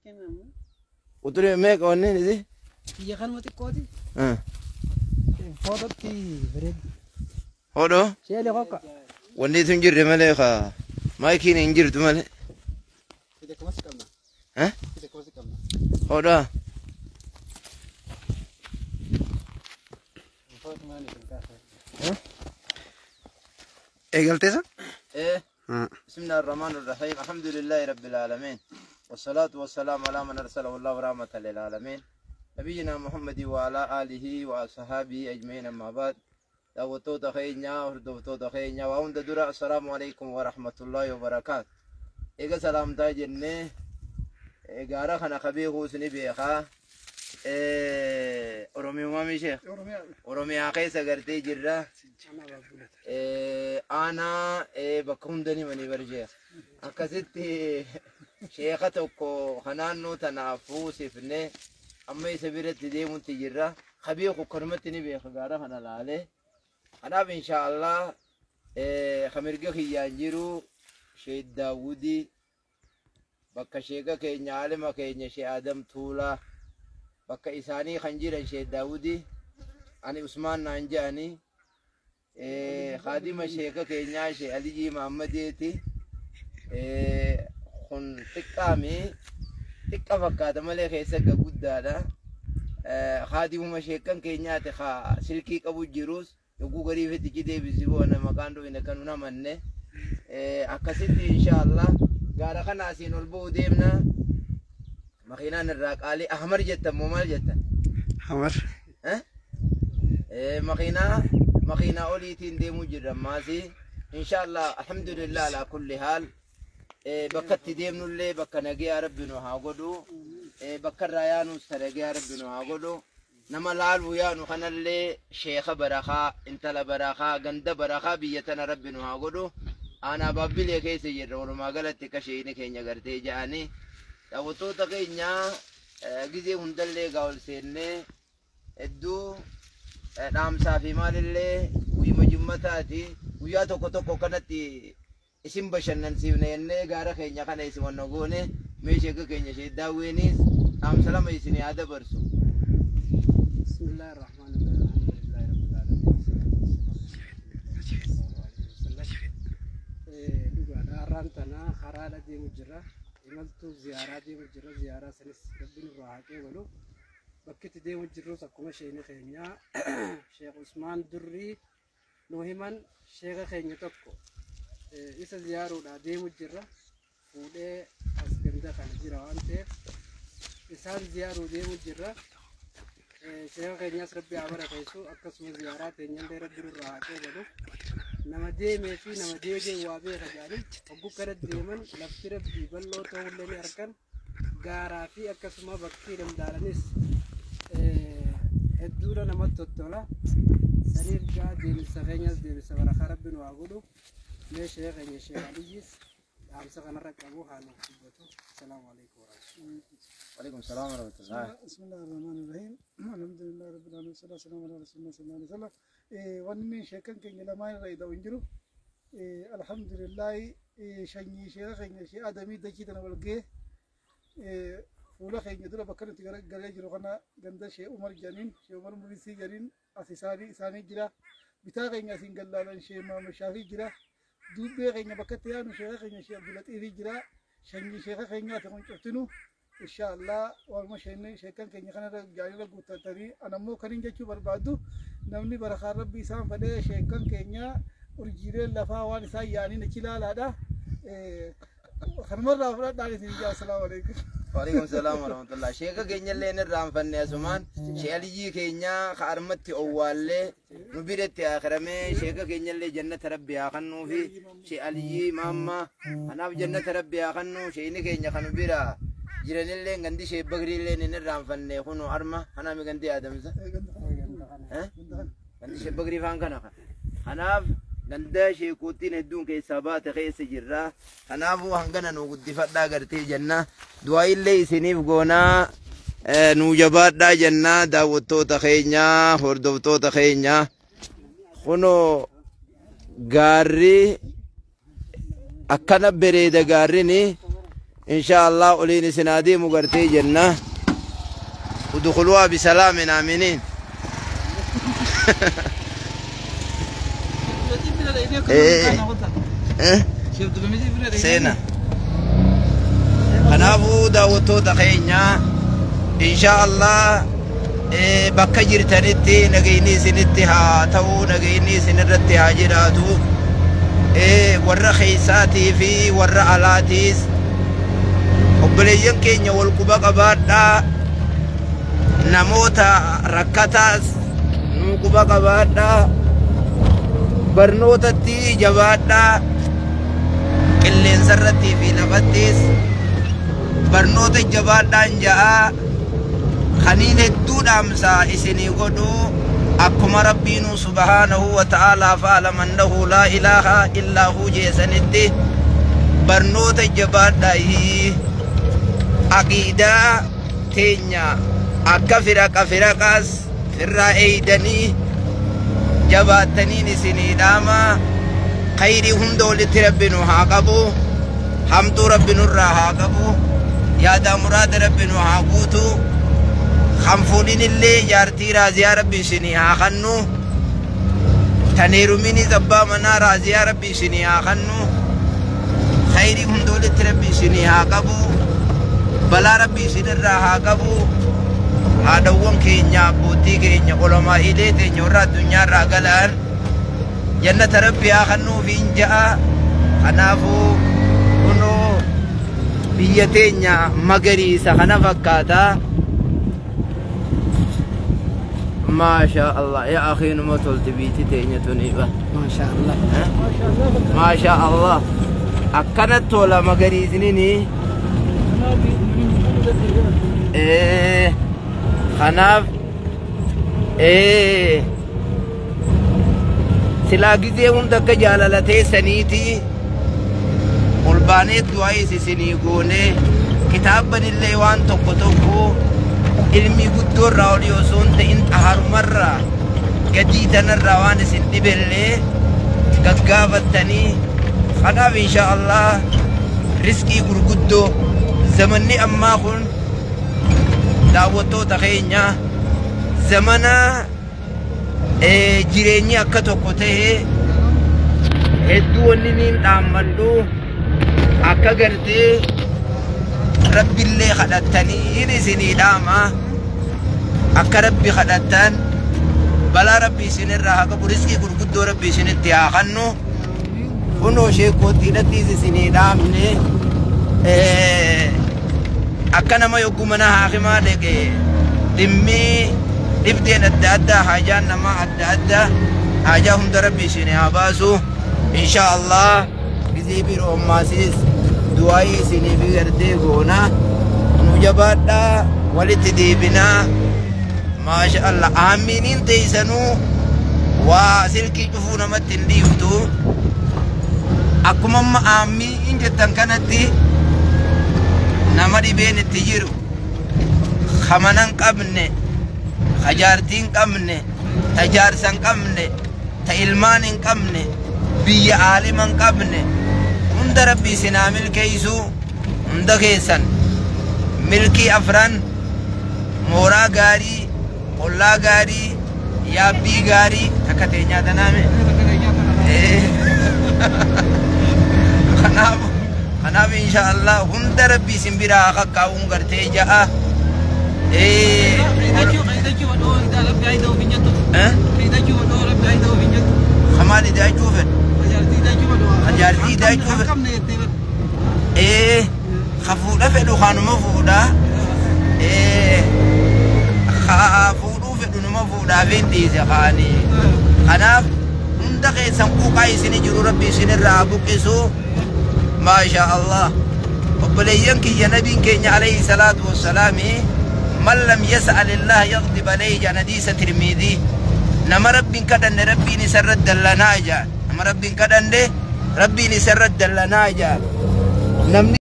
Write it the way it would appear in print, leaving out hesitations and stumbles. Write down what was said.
Quxurii meeqa wanneen isi? Biyya kanuma xiqqooti. Footootti bareeddi. Hodhoo? Sheelee kokka. Wanni tun jirre malee ka maayikiin hin jirtu malee. Eh? Hodhaa? Eegalteessa? Eh. بسم الله الرحمن الرحيم، الحمد لله رب العالمين، والصلاة والسلام على من أرسله الله رحمة للعالمين، نبينا محمد وعلى آله وأصحابه أجمعين، أما بعد. Daawwattoota keenya, hordoftoota keenya, waa hunda dura assalaamu alaikum warahmatullaahi wabarakaatu. Eega salaamtaa jennee, gaara kana ka beekuus ni beekaa. Oromiyaa mishee Oromiyaa keessa gartee jirra. Aanaa bakka hunda ni manii barjee. Akkasitti sheeka tokko ka naannoo tanaaf fuusifne amma isa biratti deemutti jirra. Ka beeku kanumatti ni beeka gaara kana laalee. Kanaaf inshaallah ka mirga kiyyaan jiru Sheek Daawudii, bakka sheeka keenya, aalima keenya Sheek Adam Tuulaa, bakka isaanii kan jiran Sheek Daawudii. Ani Usmaan naan jedhanii, kaadima sheeka keenyaa Sheek Aliyyii Mahammadeeti. Kun xiqqaami, xiqqa fakkaata malee keessa ga guddaadha. Kaadimuma sheekan keenyaati. Ka silkii qabu jirus yogguu gariifetti ci deebisi boona maqaan dhufine kan nun amanne. Akkasitti inshaallah gaara kana asiin ol ba'uu deemna. Makiinaan irraa qaalii Ahmar jettan moo maal jettan? Hamar. Makiinaa oliitiin deemuu jirra ammaasi. Inshaallah, alhamdulillah alaa kulli haal. Bakka itti deemnullee bakka nagayaa Rabbi nu haa godhu. Bakka irraa yaanus ta nagayaa Rabbi nu haa godhu. Nama laaluu yaanu kanallee sheeka barakaa, intala barakaa, ganda barakaa biyya tana Rabbi nu haa godhu. Aanaa Baabbilee keessa jirra walumaa galatti akka sheeyni keenya gartee ja'anii. Daawwattoota keenya, gizee hundallee egaa ol seennee hedduu dhaamsaa fi maalillee guyyuma jummataati. Guyyaa tokko tokko kanatti isin bashannansiifne jennee gaara keenya kana isin wanna goone. Mee sheeka keenya Sheek Daawweenis dhaamsa lama isin haa dabarsu. بسم الله الرحمن الرحيم، الحمد لله رب العالمين، والصلاة والسلام على رسول الله صلى الله عليه وسلم. Dhugaadha, har'aan tana karaadha deemu jira, imaltuu ziyaaraa deemu jira. Ziyaaraa sanis Rabbi nurraa haa qeebalu. Bakki itti deemu jirrus akkuma sheekni keenya Sheekh Usmaan Durrii nu himan, sheeka keenya tokko isa ziyaaruudhaa deemu jirra. Fuudhee as ganda kana jira waan ta'eef isaan ziyaaruu deemu jirra. Sheeka keenyas Rabbi haa barakeessu, akkasuma ziyaaraa teenyallee Rabbi nurraa haa qeebalu. Nama deemee fi nama deegee waa beeka jedhanii, hogguu kana deeman lafti Rabbii bal'oo ta'ullee ni argan, gaaraa fi akkasuma bakkii dandaalanis hedduudha namatti tottola. Saniif gaa deemsa keenyas deemsa barakaa Rabbi nu haa godhu. Mee sheeka keenya Sheek Aliyyis dhaamsa kanarra qabu haa nuuf dubbatu. Salaamu alaikum warahmatullahi. Waalaikum salaam warahmatullahi. بسم الله الرحمن الرحيم، الحمد لله رب العالمين، والصلاة والسلام على رسول الله صلى الله عليه وسلم. Wanni sheekan keenya lamaan irra ida'u hin jiru. Alhamdulillah, shanyii sheeka keenya shee Adamii dachii tana wal ga'e. Fuula keenya dura bakka nuti galee jiru kana ganda Shee Umar jedhaniin, Shee Umar Murisii jedhaniin, as isaanii jira. Bitaa keenya asiin gallaalan Shee Maamad Shaafii jira. Dubbee keenya bakka itti yaanu sheeka keenya Shee Abdulaxiifii jira. Shanyii sheeka keenyaati kun cuftinu. Inshaallah, waanuma sheekan keenya kanarra jaalala guuttatanii, anammoo kanin jechuu barbaadu, namni barakaan Rabbi isaan fedhee, sheekan keenya urjiileen lafaa waan isaan yaaniin achi ilaalaadha. Kanumarraa fudhadhaan isin ijaa. Assalaamu alaikum. Waalaikum salaam warahmatullah. Sheeka keenyallee hin irraanfanne asumaan. Shee Aliyyii keenya ka armatti owwaallee nu biratti akiramee, sheeka keenyallee jannata Rabbi haa kennuufi. Shee Aliyyii Maamma kanaaf jannata Rabbi haa kennu. Sheeyni keenya kan nu bira jiranillee gandi Shee Bakriillee hin irraanfanne kunu arma kanaami gandi Adamsa. Gandi Shee Bakrii faan kana. Kanaaf ganda sheekootiin hedduun keessaa baate keessa jirra. Kanaafuu hangana nu guddifadhaa gartee jenna. Du'aa illee isiniif goonaa, nuu jabaadhaa jenna daawwattoota keenya, hordoftoota keenya. Kunoo gaarri akkana bareeda gaarrini. Insha Allah oliin isin haa deemu gartee jenna. Udkhuluhaa bisalaamin aaminiin. Seena. Kanaafuu daawwattoota keenya insha Allah bakka jirtanitti nagayni isinitti haa ta'u, nagayni isinirratti haa jiraatu. Warra keessaatii fi warra alaatiis obboleeyyan keenya wal quba qabaadhaa, namoota rakkataas nuu quba qabaadhaa, barnootatti jabaadhaa, qilleensarrattii fi lafattis barnoota jabaadhaan ja'a. Kaniin hedduu dhaamsa isinii godhu akkuma Rabbiinuu subhaanahu wa ta'aalaa fa'alama annahu laa ilaaha illaa huu jeesanitti barnoota jabaadhaa. Aqiidaa teenya akka firaqa firaqaas firraa eeydanii jabaattaniin isinii dhaama. Khayrii hunda walitti Rabbi nu haa qabu, hamtuu Rabbi nurraa haa qabu, yaadaa muraada Rabbi nu haa guutu. Kan fuudhin illee jaartii raaziyaa Rabbi isinii haa kannu, tan heeruminis abbaa manaa raaziyaa Rabbi isinii haa kannu. Khayrii hunda walitti Rabbi isinii haa qabu, balaa Rabbi isinirraa haa qabu. Haadhawwan keenya, abbootii keenya, ulamaa'iilee teenya warra addunyaarraa galaan jannata Rabbi haa kannuufiin ja'a. Kanaafuu kunoo biyya teenya magariisa kana fakkaata. Maasha Allah yaa akhi, numa tolti biitti teenya tuniiba. Maasha Allah. Maasha Allah, akkana tola magariisnini. Kanaaf silaa gizee hunda akka jaalala teessaniiti ol baanee du'aayis isinii goonee kitaabanillee waan tokko tokko ilmi guddoo irraa olii osoo hin ta'in xaharumarraa gadii tanarraa waan isin dhibellee gaggaafattanii. Kanaaf insha Allah riskii gurguddoo zamanni ammaa kun daawwattoota keenya zamana jireenyi akka tokko ta'e hedduu wanni niin dhaammadhu akka gartee Rabbillee kadhattanii isinii dhaama. Akka Rabbi kadhattan balaa Rabbi isinirraa haa qabu, riskii gurguddoo Rabbi isinitti haa kannu. Kunoo sheekootiidhattis isinii dhaamne akka nama yogguu mana haakimaa dhaqe dhimmi dhibdeen adda addaa haajaan namaa adda addaa haajaa hunda Rabbi isinii haa baasu. Insha Allah gizee biroo ammaasiis du'aayii isiniif gartee goona. Nu jabaadhaa, walitti deebinaa. Maasha Allah, aaminiin teessanuu waa silkii cufuu namatti hin dhiiftu. Akkuma amma aamiin jettan kanatti nama dhibeen itti jiru, ka mana hin qabne, ka jaartii hin qabne, ta jaarsa hin qabne, ta ilmaan hin qabne, biyya aalima hin qabne hunda Rabbi isin haa milkeessu. Hunda keessan milkii afran, mooraa gaarii, ollaa gaarii, yaabbii gaarii takka teenyaa tanaame. Kanaaf insha Allah hunda Rabbi isin biraa haa qaqqaa'uun gartee ja'a. Kamaal idaachuu fedhu? Jaartii idaachuu fedhu? Ka fuudha fedhu kanuma fuudha. Ka fuudhuu fedhu numa fuudhaaf hin dhiise kaanii. Kanaaf hunda keessan quuqaa isini jiru Rabbi isinirraa haa buqqisu. Maasha Allah. Obboleeyyan kiyya, nabiin keenya alayhi salaatu wassalaami man lam yas'alillah yaghdib alayhi jedhan, hadiisa Tirmiidii. Nama Rabbiin kadhanne Rabbiin isarra dallanaa jedhan. Nama Rabbiin kadhanne Rabbiin isarra dallanaa jedhan. Namni